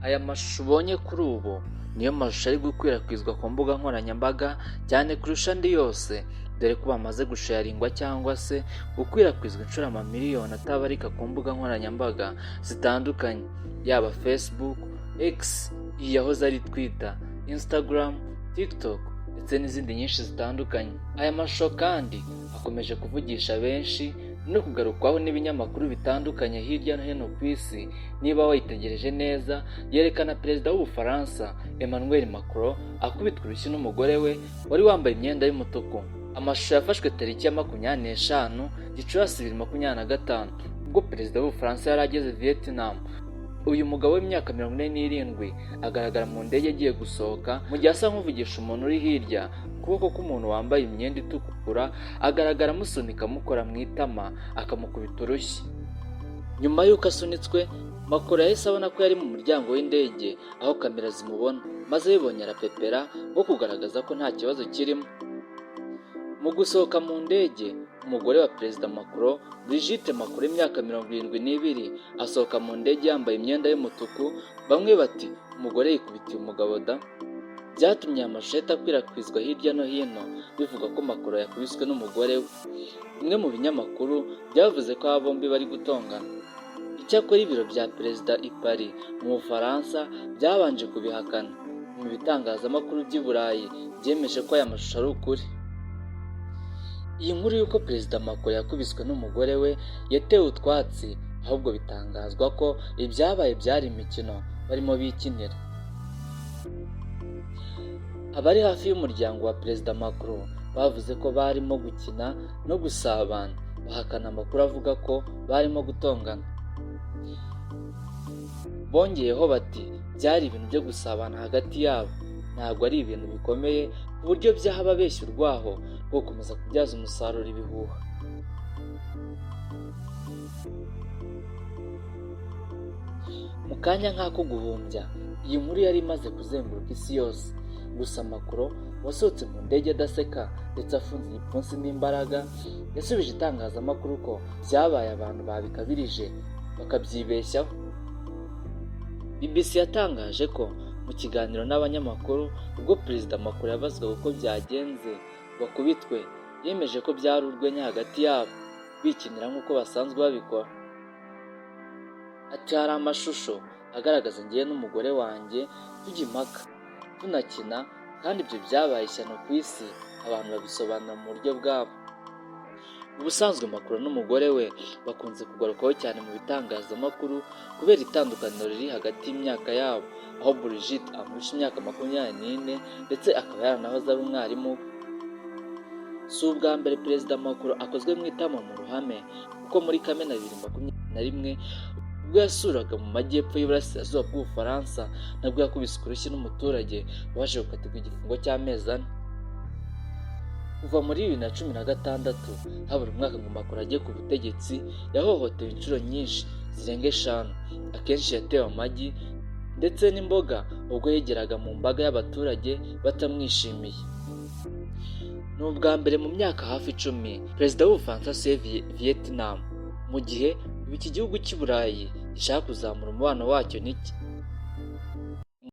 Aya mashusho ubonye kuri ubu niyo mashusho ari gukwirakwizwa ku mbuga nkoranyambaga cyane kurusha andi yose, dore ko bamaze gusharingwa cyangwa se gukwirakwizwa inshuro amamiliyoni atabarika ku mbuga nkoranyambaga zitandukanye, yaba Facebook, X iyi yahoze ari Twitter, Instagram, TikTok ndetse n'izindi nyinshi zitandukanye. Aya mashusho kandi akomeje kuvugisha benshi no kugarukwaho n'ibinyamakuru bitandukanye hirya no hino ku isi. Niba wayitegereje neza, yerekana Perezida w'Ubufaransa Emmanuel Macron akubitwa urushyi n'umugore we wari wambaye imyenda y'umutuku. Amashusho yafashwe tariki ya 25 Gicurasi 2025, ubwo Perezida w'Ubufaransa yari ageze Vietnam. Uyu mugabo w'imyaka 47 agaragara mu ndege agiye gusohoka, mu gihe asa nk'uvugisha umuntu uri hirya. Ukuboko k'umuntu wambaye imyenda itukura agaragara amusunika, amukora mu itama, akamukubita urushyi. Nyuma y'uko asunitswe, Macron yahise abona ko yari mu muryango w'indege aho kamera zimubona, maze abibonye arapepera nko kugaragaza ko nta kibazo kirimo. Mu gusohoka mu ndege, umugore wa Perezida Macron, Brigitte Macron w'imyaka 72, asohoka mu ndege yambaye imyenda y'umutuku. Bamwe bati: "Umugore yikubitiye umugabo da!" Byatumye aya mashusho ahita akwirakwizwa hirya no hino, bivuga ko Macron yakubiswe n'umugore we. Bimwe mu binyamakuru byavuze ko aba bombi bari gutongana. Icyakora ibiro bya Perezida i Paris mu Bufaransa byabanje kubihakana. Mu bitangazamakuru by'i Burayi byemeje ko aya mashusho ari ukuri. Iyi nkuru y'uko Perezida Macron yakubiswe n'umugore we yatewe utwatsi, ahubwo bitangazwa ko ibyabaye byari imikino barimo bikinira. Abari hafi y'umuryango wa Perezida Macron bavuze ko barimo gukina no gusabana, bahakana amakuru avuga ko barimo gutongana. Bongeyeho bati: "Byari ibintu byo gusabana hagati yabo, ntabwo ari ibintu bikomeye ku buryo byaha ababeshya urwaho rwo gukomeza kubyaza umusaruro ibihuha." Mu kanya nk'ako guhumbya, iyi nkuru yari imaze kuzenguruka isi yose. Gusa Macron wasohotse mu ndege adaseka ndetse afunze igipfunsi n'imbaraga, yasubije itangazamakuru ko byabaye abantu babikabirije bakabyibeshyaho. BBC yatangaje ko mu kiganiro n'abanyamakuru, ubwo Perezida Macron yabazwaga uko byagenze ngo akubitwe, yemeje ko byari urwenya hagati yabo, bikinira nk'uko basanzwe babikora. Ati: "Hari amashusho agaragaza njyewe n'umugore wanjye tujya impaka, tunakina, kandi ibyo byabaye ishyano ku isi, abantu babisobanura mu buryo bwabo." Ubusanzwe Macron n'umugore we bakunze kugarukwaho cyane mu bitangazamakuru kubera itandukaniro riri hagati y'imyaka yabo, aho Brigitte amurusha imyaka 24 ndetse akaba yaranahoze ari umwarimu we. Si ubwa mbere Perezida Macron akozwe mu itama mu ruhame, kuko muri Kamena 2021, ubwo yasuraga mu majyepfo y'uburasirazuba bw'Ubufaransa, nabwo yakubiswe urushyi n'umuturage waje gukatirwa igifungo cy'amezi 4. Kuva muri 2016, habura umwaka ngo Macron ajye ku butegetsi, yahohotewe inshuro nyinshi zirenga eshanu. Akenshi yatewe amagi ndetse n'imboga ubwo yegeraga mu mbaga y'abaturage batamwishimiye. Ni ubwa mbere mu myaka hafi 10 Perezida w'Ubufaransa asuye Vietnam, mu gihe ubu iki gihugu cy'i Burayi gishaka kuzamura umubano wacyo n'iki.